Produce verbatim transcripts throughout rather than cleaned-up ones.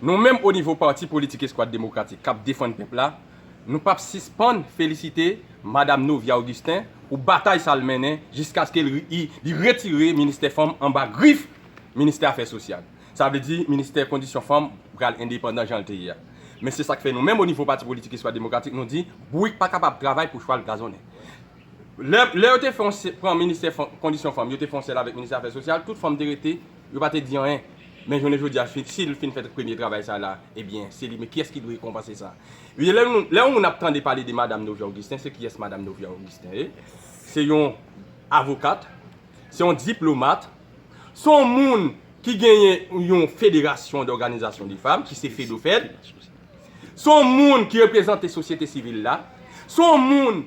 Nou menm o nivo pati politik Eskwad Demokratik k ap defann pèp la, nou p ap sispann felisite Madam Novia Augustin pou batay sa l mennen jiskaske l, li, li retire ministè fanm anba grif ministè afè sosyal. Sa vle di ministè kondisyon fanm pral endepandan jan l te ye a. Men se sa k fè nou menm o nivo pati politik Eskwad Demokratik nou di bourik pa kapab travay pou chwal gazonnen. Lè, lè yo te fè yon se- pran ministè fan- kondisyon fanm, yo te fè yon sèl avèk ministè afè sosyal, tout fanm te rete, yo pa te di anyen. Men jounen jodi a, fi- si l fin fè premye travay sa la, ebyen, se li, men kiyès ki dwe rekonpanse sa? Ebyen, lè, nou- lè yon moun ap tande pale de Madam Novia Augustin, se kiyès Madam Novia Augustin ye? Se yon avokat, se yon diplomat, se yon moun ki genyen yon federasyon dòganizasyon de fanm, ki se FEDOFED, se yon moun ki reprezante sosyete sivil la, se yon moun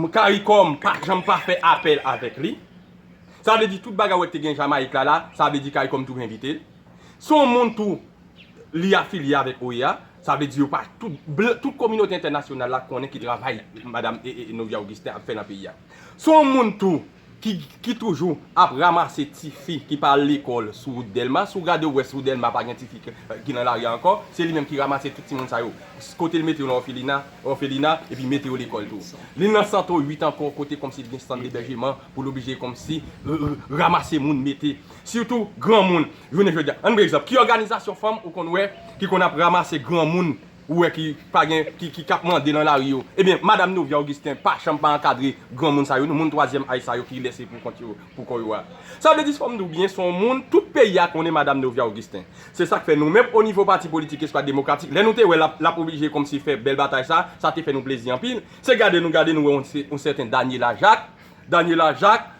Caricom pa janm pa fè apèl avèk li. Sa vle di tout bagay wè te gen Jamayik la la, sa vle di Caricom tou envite l. Se yon moun tou, li afilye avèk OEA, sa vle di yo pa tout, blan- tout kominote entènasyonal la konnen ki travay Madam e, e, e Novia Augustin ap fè nan peyi a. Se yon moun tou ki, ki toujou ap ranmase tifi ki pa al lekòl sou wout Dèlma. Si w gade w wè sou Dèlma pa gen tifi ki, ki nan lari a ankò, se li menm ki ranmase tout timoun sa yo. Kote l mete yo nan òfelina, òfelina, epi mete yo lekòl tou. Li nan Santo uit ankò, kote kòmsi li gen sant debèjeman pou l oblije kòmsi, euh, euh, ranmase moun mete. Sitou granmoun. Jounen jodi a, ann pran egzanp, ki òganizasyon fanm ou konn wè ki konn ap ranmase granmoun ou wè ki pa gen, ki, ki, k ap mande nan lari yo? Ebyen, Madam Novia Augustin pa janm pa ankadre granmoun sa yo, non, moun twazyèm ay sa yo ki lèse pou kont yo, pou kò yo a. Sa vle di, fò m di w byen, se yon moun, tout peyi a konnen Madam Novia Augustin. Se sa k fè nou menm o nivo pati politik Eskwad Demokratik, lè nou te wè l ap, l ap oblije kòmsi fè bèl batay sa, sa te fè nou plezi anpil. Se gade nou gade nou wè yon, se- yon sèten Daniela Jacques, Daniela Jacques,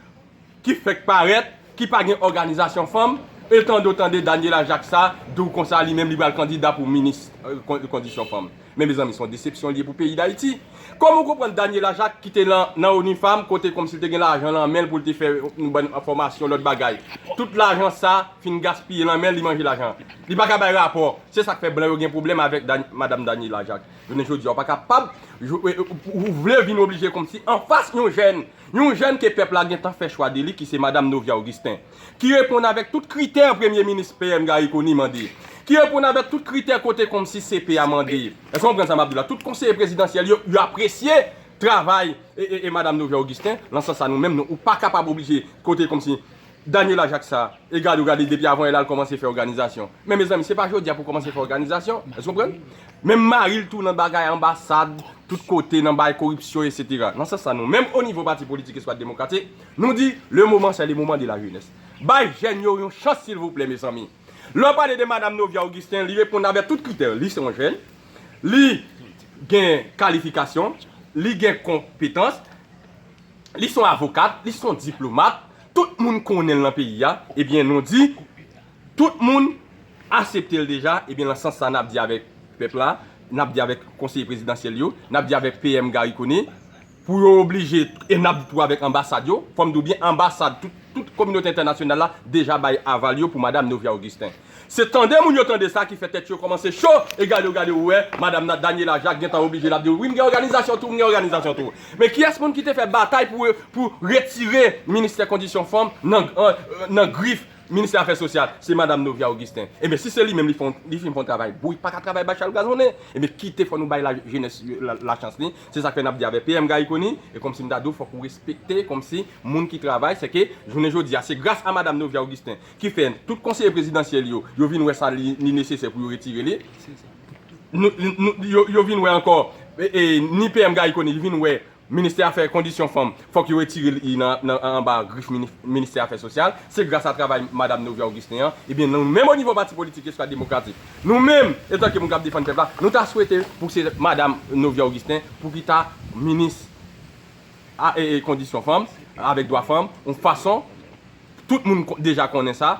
ki fèk parèt, ki pa gen òganizasyon fanm, e tande w tande Daniela Jacques sa, di w konsa li menm li pral kandida pou minis, euh, kon- kondisyon fanm. Men mezanmi, se yon desepsyon li ye pou peyi Dayiti. Kòman w konprann Daniela Jacques ki te nan, nan ONU Femmes, kote kòmsi l te gen lajan nan men l pou l te fè yon bann fòmasyon, lòt bagay? Tout lajan sa fin gaspiye nan men l, li manje lajan. Li pa ka bay rapò. Se sa k fè blan yo gen pwoblèm avèk Dan- Madam Daniela Jacques. Jounen jodi a, w pa kapab jou- e- e- ou vle vin oblije kòmsi anfas yon jèn, yon jèn ke pèp la gentan fè chwa de li, ki se Madam Novia Augustin, ki reponn avèk tout kritè Premye Minis P M Garry Conille mande, ki reponn avèk tout kritè kote kòmsi C P a mande. Èske w konprann sa m ap di w la? Tout konseye prezidansyèl yo, yo apresye travay e, e, e Madam Novia Augustin. Nan sans sa, nou menm, nou, ou pa kapab oblije kote kòmsi Daniela Jacques sa, e gade w gade depi avan yè la l kòmanse fè òganizasyon. Men mezanmi, se pa jodi a pou kòmanse fè òganizasyon. Èske w konprann? Menm mari l tou nan bagay anbasad, tout kote, nan bagay koripsyon, etsetera. Nan sans sa, nou menm o nivo pati politik Eskwad Demokratik, nou di, le moment, c'est le moment de la jeunesse. Bay jèn yo yon chans, silvouplè, mezanmi. Lè w pale de Madam Novia Augustin, li reponn avèk tout kritè. Li se yon jèn, li gen kalifikasyon, li gen konpetans, li se yon avokat, li se yon diplomat, tout moun konnen l nan peyi a, ebyen, nou di, tout moun aksepte l deja, ebyen, nan sans sa, n ap di avèk pèp la, n ap di avèk konseye prezidansyèl yo, n ap di avèk P M Garry Conille, pou yo oblije, e n ap di tou avèk anbasad yo, fò m di w byen, anbasad, tout, tout kominote entènasyonal la deja bay aval yo pou Madam Novia Augustin. Se tande moun yo tande sa ki fè tèt yo kòmanse cho, e gade w, gade w wè, Madam na- Daniela Jacques gentan oblije l ap di w, wi, m gen òganizasyon tou, m gen òganizasyon tou. Men kiyès moun ki te fè batay pou, pou retire ministè kondisyon fanm nan, nan, nan grif ministè afè sosyal? Se Madam Novia Augustin. Ebyen, si se li menm li fè yon- li fin fè yon travay, bourik pa ka travay bay chal gazonnen. Ebyen, kite fò nou bay la jenès la, lachans li. Se sa k fè n ap di avèk P M Garry Conille, e kòmsi m ta di w, fòk ou respekte kòmsi moun ki travay, se ke jounen jodi a, se gras a Madam Novia Augustin ki fè tout konseye prezidansyèl yo, yo vin wè sa li, li nesesè pou yo retire li. Nou, nou, yo, yo vin wè ankò, e, e, ni P M Garry Conille, li vin wè ministè afè kondisyon fanm, fòk yo retire li nan, nan, anba grif mini- ministè afè sosyal. Se gras a travay Madam Novia Augustin an. Ebyen, nou menm o nivo pati politik Eskwad Demokratik, nou menm, etanke moun k ap defann pèp la, nou ta swete pou se Madam Novia Augustin pou ki ta minis a, e, e, kondisyon fanm, avèk dwa fanm, yon fason, tout moun ko- deja konnen sa,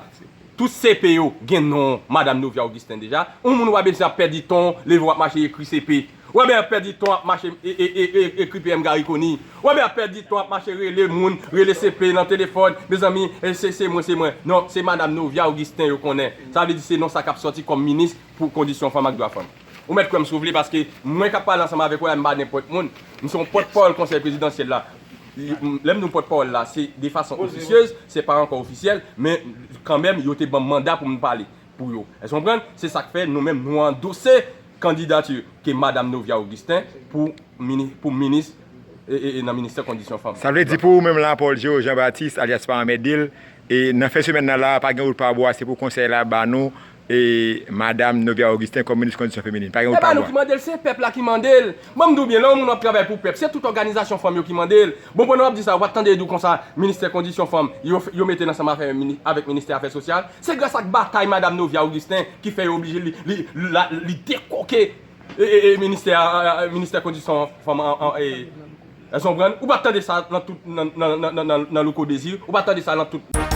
tout C P yo gen non Madam Novia Augustin deja. Yon moun w ap bezwen ap pèdi tan, leve w ap mache ekri C P. W ap ap pèdi tan ap mache e, e, e, e, ekri P M Garry Conille. W ap ap pèdi tan ap mache rele moun, rele C P nan telefòn. Mezanmi, e, se, se mwen, se mwen. Non, se Madam Novia Augustin yo konnen. Sa vle di se non sa k ap sòti kòm minis pou kondisyon fanm ak dwa fanm. Ou mèt kwè m si w vle, paske mwen k ap pale ansanm avèk ou la, m pa nenpòt moun. M se yon pòtpawòl konsèy prezidansyèl la. Lè m di w pòtpawòl la, se de fason ofisyez, se pa ankò ofisyèl, men kanmenm, yo te ban m manda pou m pale. pou yo. Èske w konprann? Se sa k fè nou menm nou andose kandidati ke Madam Novia Augustin pou mini, pou minis e, e, e nan ministè kondisyon fanm. Sa vle di pou ou menm la, Paul Geo Jean Baptiste, alyas Parent Medil, e nan fen semèn nan la, pa gen wout pa bwa, se pou konsèy la ba nou e Madam Novia Augustin kòm minis kondisyon feminin. Pa gen wout pa bwa. E pa nou ki mande l, se pèp la ki mande l. Ban m di w byen, lè yon moun ap travay pou pèp, se tout òganizasyon fanm yo ki mande l. Bon, pandan w ap di sa, w pa t tande yo di w konsa, ministè kondisyon fanm, yo, yo mete l ansanm avè, avèk ministè afè sosyal. Se gras ak batay Madam Novia Augustin ki fè yo oblije li, li, la, li dekoke e, e, e, ministè, a, a, ministè kondisyon fanm an, an, e, èske w konprann? Ou pa t tande sa nan tout, nan, nan Louko Désir, ou pa t tande sa nan tout.